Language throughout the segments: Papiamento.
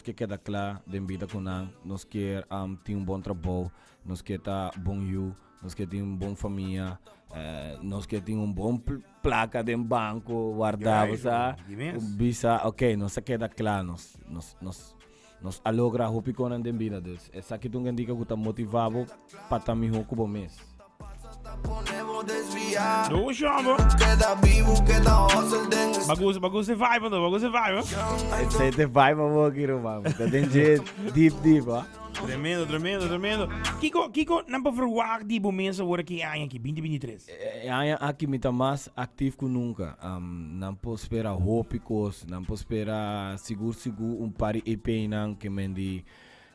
Ke keda kla den bida ku nan, nos kier tin un bon trabou, nos kier ta bon yu, nos kier tin un bon famia, nos kier tin un bon plaka den banko wardá, bo sa. Bisa, ok, nos a keda kla, nos, nos, nos, nos a logra hopi konan den bida. Dus esaki ta un gendika ku ta motivá bo pa ta mihó ku bo mes. No shombo. Bagus, bagus e vibe, no, bagus e vibe. Ese te vibe amo aquí, ruman. Ta den je deep, deep, ah. Tremendo, tremendo, tremendo. Kiko, Kiko, nan pa verwacht di bo mesa awor aki aña aki, 2023? E aña aki mi ta mas actief ku nunca. Nan por spera hopi kos, nan por spera sigur sigur un par di EP nan ke men di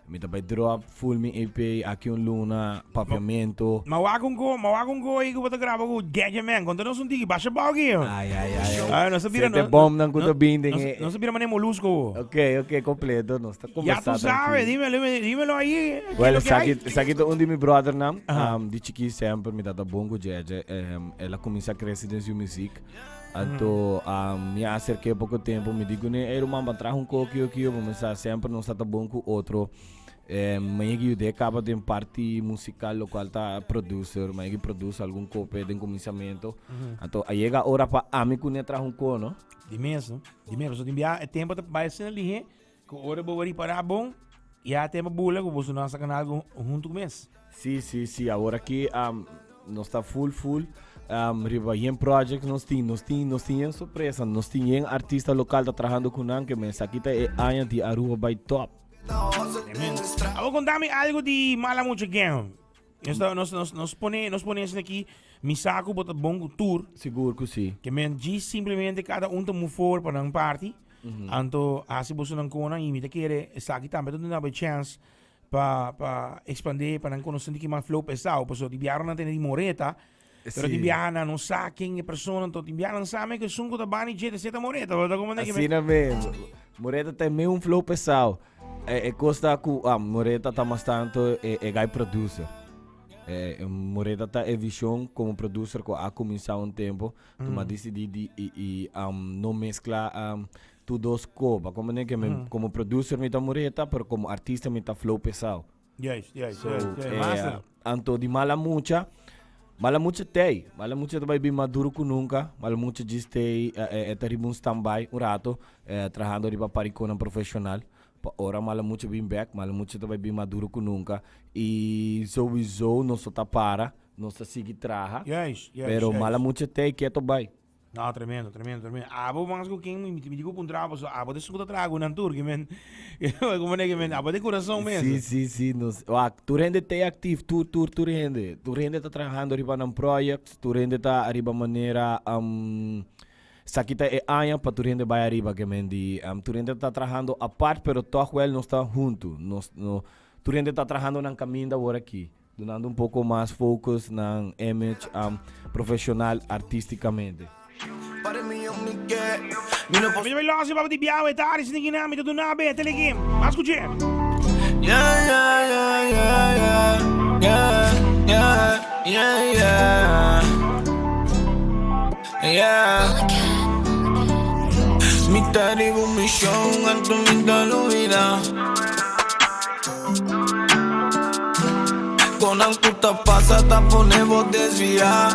Mi ta bai drop full mi EP aki un luna, Papiamento. Ma wak un go, ma wak un go ei ku bo ta graba ku Gege Man. Konta nos un tiki, basha bou aki. Ai, ai, ai, ai. Ai, nos a bira, Sete bom nan ku ta bin den nos, e. nos a bira mane molusco bo. Ok, ok, completo. Nos ta Ya conversa tu sabe, tranquilo. dímelo, dímelo ahí. Ke Well, lo ke hay? esaki, esaki ta un di mi brothernan. Di chikí semper mi ta ta bon ku Jeje. El a kuminsá krese den su muziek. Anto mi a acerqué poco tempo, mi di kuné, ey ruman, ban traha un koki o kio, mi sa semper nos ta ta bon ku otro. Mi a yud'é kaba den parti musical, lokual ta producer, mi a produce algun kope den kuminsamentu. Anto a yega ora pa ami kuné traha un ko, no? Di mes, no? Di mes, pasobra tin bia e tempo ta bai asina lihé ku ora bo ripará bon, ya tempo bula ku boso no a saka algu huntu ku mes. Sí, sí, sí. Awor aki nos ta full, full riba yen projects nos tin. Nos tin, nos tin yen sorpresa. Nos tin yen artista local ta trahando cu nan ke mes. Aki ta e aña di Aruba bay top. Tremendo. Awor contami algo di Mala Mucha Gang. Nos ta, nos, nos, nos pone, nos pone esaki aki, mi sa cu bo ta bon cu tur. Sigur cu si. Ke men djis simplemente cada un ta move forward pa nan parti. Anto haci boso nan cona y mi ta kere esaki tambe ta duna bo e chance pa pa expande pa nan conoce di ki mas flow pesao pasobra di biaha nan tene di moreta pero di biaha nan no sa ken e persona enton di biaha nan sa me ku esun ku ta bani dje ta seta moreta bo ta comprende ki Asina mes moreta ta me un flow pesao e cos ta ku moreta ta mas tanto e guy producer e moreta ta e vision como producer ku a cuminsa un tempo tuma dicidi di y no mezcla Tu dos ko, pa como ke mi como producer mi ta mureta, pero como artista mi ta flow pesao. Juist, juist, So, juist, juist. Master. Anto di mala mucha, mala mucha tei, mala mucha ta bai bin mas duro ku nunca, mala mucha djis tei, e ta riba un standby un rato, trahando riba pariconan profesional, pa ora mala mucha bin bek, mala mucha ta bai bin mas duro ku nunca, y souiso nos no ta para, nos ta sigui traha, Juist, juist, pero juist. mala mucha tei keto bai. No, tremendo, tremendo, tremendo. Abo mas ku ken mi mi digo puntra abo so abo de su ta trago nan tur, men. Como ne men abo de corazón mes. Sí, sí, sí, nos wak, tur hende te actief, tur, tur, tur hende. Tur hende ta trahando riba nan projects, tur hende ta ariba manera esaki ta e aña pa tur hende bai ariba ke men di tur hende ta trahando apart pero toch wel nos ta hunto. Nos no tur hende ta trahando nan caminda awor aki. Dunando un poco mas focus nan image profesional artisticamente. Mi ta bai losi baba di biawe tari sin gina mi ta duna be telegi mas kuche. Mi ta riba un mishon anto mi ta lubida Konan ku ta pasa ta pone bo desvia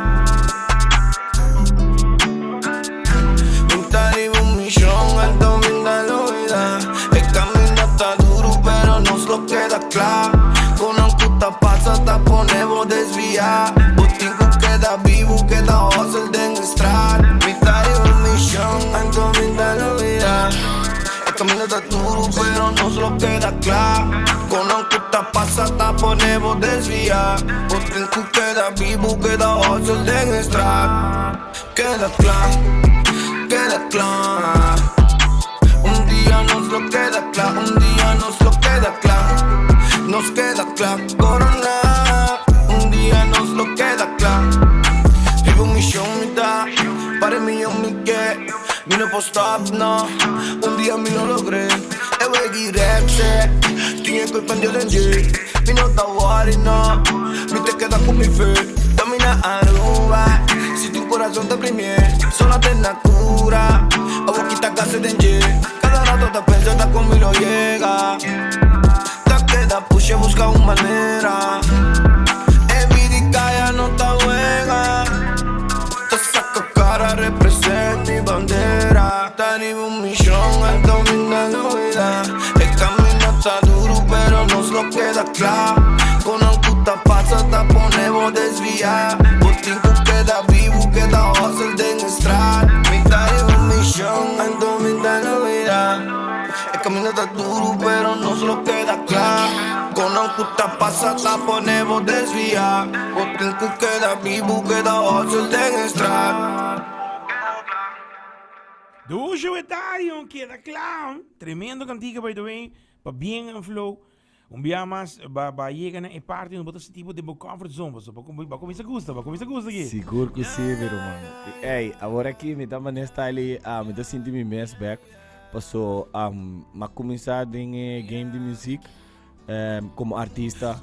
Mi ta riba un mishon anto mi ta lubida E kaminda ta duru pero nos lo keda kla Konan ku ta pasa ta pone bo desvia Bo tin ku keda bibu keda hustle den e straat Mi ta riba un mishon anto mi ta lubida E kaminda ta duru pero nos lo keda kla Konan ku ta pasa ta pone bo desvia Bo tin ku keda bibu keda hustle den e straat Keda kla, keda kla Un dia nos lo keda kla, un dia nos lo keda kla Nos keda kla, corona Un dia nos lo keda kla Riba un mishon mi ta, pare mi yo mi ke Mi no por stop no, un dia mi lo logr'é E wegi rap se, tin e kulpa Dios den dje Mi no ta worry no, mi ta keda ku mi fe Domina Aruba, si tu corazon ta primié Solo te na cura, awor kita gase den dje. rato ta pensa ta con mi lo yega. Ta keda pusha busca un manera. E bidi caya no ta wega. Ta saca cara represent mi bandera. Ta riba un mision anto mi na lubida. E camino ta duro pero nos lo keda cla. Con nan cu ta pasa ta pone bo desvia. Bo tin cu keda bibu keda hustle den e straat. Mi ta riba un mision anto mi ta lubida. E camino ta duro pero nos lo keda cla. Con nan cu ta pasa ta pone bo desvia. Bo tin cu keda bibu keda hustle den e straat. Dushi Wetario keda kla. Tremendo kantika by the way. Pa bien en flow. Un bia mas ba ba yega na e parti donde bo ta sinti bo den bo comfort zone paso bo bo kuminsa gusta bo kuminsa gusta aki. Sigur ku si mi ruman. Ey awor aki mi ta manera style y mi ta sinti mi mes bek paso mi a kuminsa den e game di muzik komo artista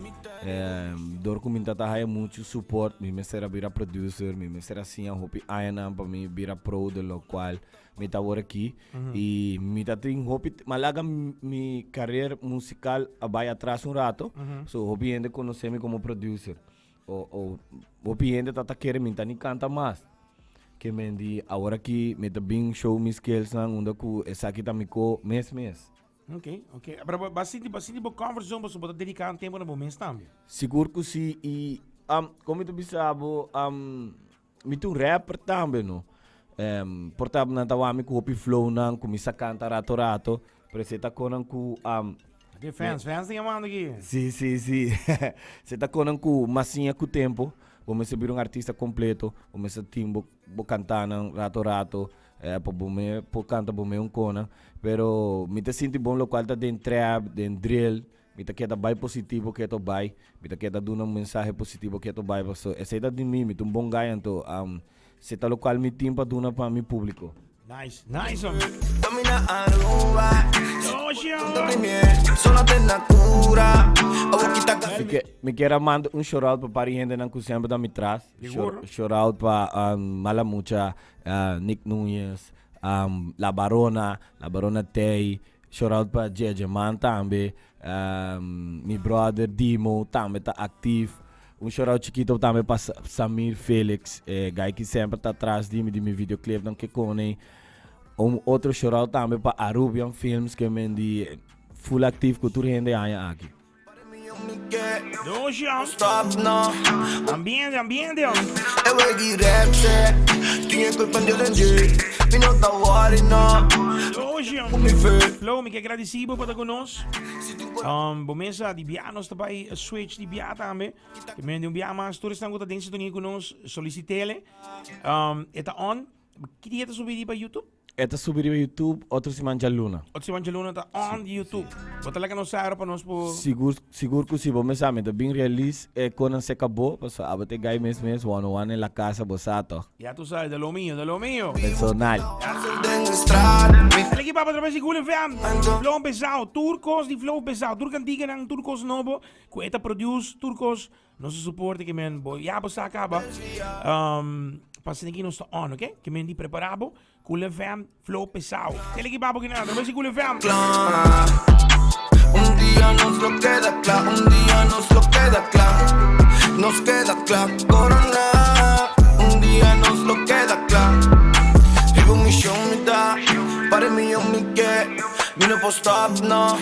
dor ku mi ta ta haya muchu support mi mester a bira producer mi mester a siña hopi añanan pa mi bira pro de lo cual mi ta awor aki y mi ta tin hopi mi a laga mi career musical a bay atras un rato so hopi hende conoce mi como producer o hopi hende ta ta kere mi ta ni canta mas ke men di awor aki mi ta bin show mi skills nan unda cu esaki ta mi co mes mes. Ok, ok. Pero bo, bo a sinti, bo a sinti bo comfort zone pasobra bo ta dedica un tempo na bo mes tambe. Sigur cu si y como mi ta bisa bo mi ta un rapper tambe no. Por ta nan ta wak mi cu hopi flow nan cu mi sa canta rato rato pero esey ta conan cu Tin fans, fans ta yamando aki. Si, si, si. Esey ta conan cu mas siña cu tempo bo mester bira un artista completo, bo mester tin bo bo cantanan rato rato. Pa bo me por canta bo me un cona. Pero mi ta sinti bon locual ta den trap, den drill. Mi ta keda bay positivo keto bay. Mi ta keda duna un mensahe positivo keto bay. Paso esey ta di mi, mi ta un bon guy anto esey ta locual mi tin pa duna pa mi publico. Nice, nice hombre. Domina Aruba. Ocean. Mi kier a manda un shout out pa par di hendenan cu semper ta mi tras. Shout out pa Mala Mucha. Nick Nuñez, La Barona, La Barona Tey, shout out pa Jeje Man tambe, mi brother Dimo tambe ta actief, un shout out chikito tambe pa Samir Felix, e guy ki semper ta tras di mi, di mi videoclipnan ke kone, un otro shout out tambe pa Arubian Films ke men di full actief ku tur hende aña aki. Ambiente, ambiente. Flow, mi ke gradisi bo pa ta ku nos. Bo mesa di bia nos ta bai switch di bia tambe. Te mende un bia mas tur esnan ku ta den sintonia ku nos solisitele. E ta on. Ki dia ta subi riba YouTube? E ta subi riba YouTube otro siman djaluna. Otro siman djaluna ta on di YouTube. Bo ta laga nos sa pa nos por. Sigur, sigur ku si. Bo mes sa mi ta bin release e konan se kabó, pasobra abo ta e guy mes mes, one on one en la casa, bo sa tòg. Ya tu sabes, de lo mio, de lo mio. Personal. El ekipa pa trabes di Cool FM. Flow pesao, tur kos di flow pesao, tur kantikanan, tur kos nobo ku e ta produce, tur kos Nos a suporte ke men bo ya bo sa kaba. Pa asina ki nos ta on, ok? Ke men di prepara bo. Cool FM, flow pesao. Tele ki babo ki nada, trabes di Cool FM. Un dia nos lo keda kla, un dia nos lo keda kla. Nos keda kla, corona. Un dia nos lo keda kla. Riba un mision mi ta, pare mi yo mi ke. Mi no por stop, no.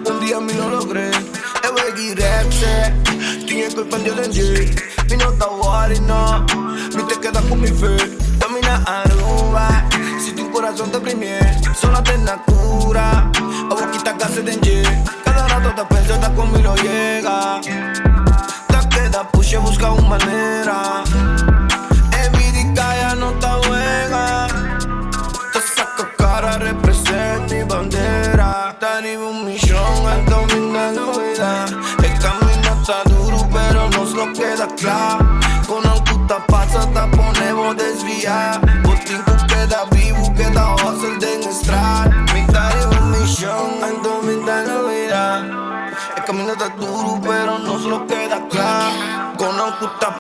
Un dia mi lo logr'é. E wey di rap se Tin e culpa en Dios en dje Mi no ta worry no Mi te keda cu mi fe Domina Aruba Si tin corazon ta primié Solo te na cura Awo kita gase den dje Cada rato ta pensa ta con mi lo yega Ta keda pusha busca un manera E bidi caya no ta wega Ta saca cara represent mi bandera Ta riba un mision anto mi na lubida E camino ta duro pero nos lo keda kla.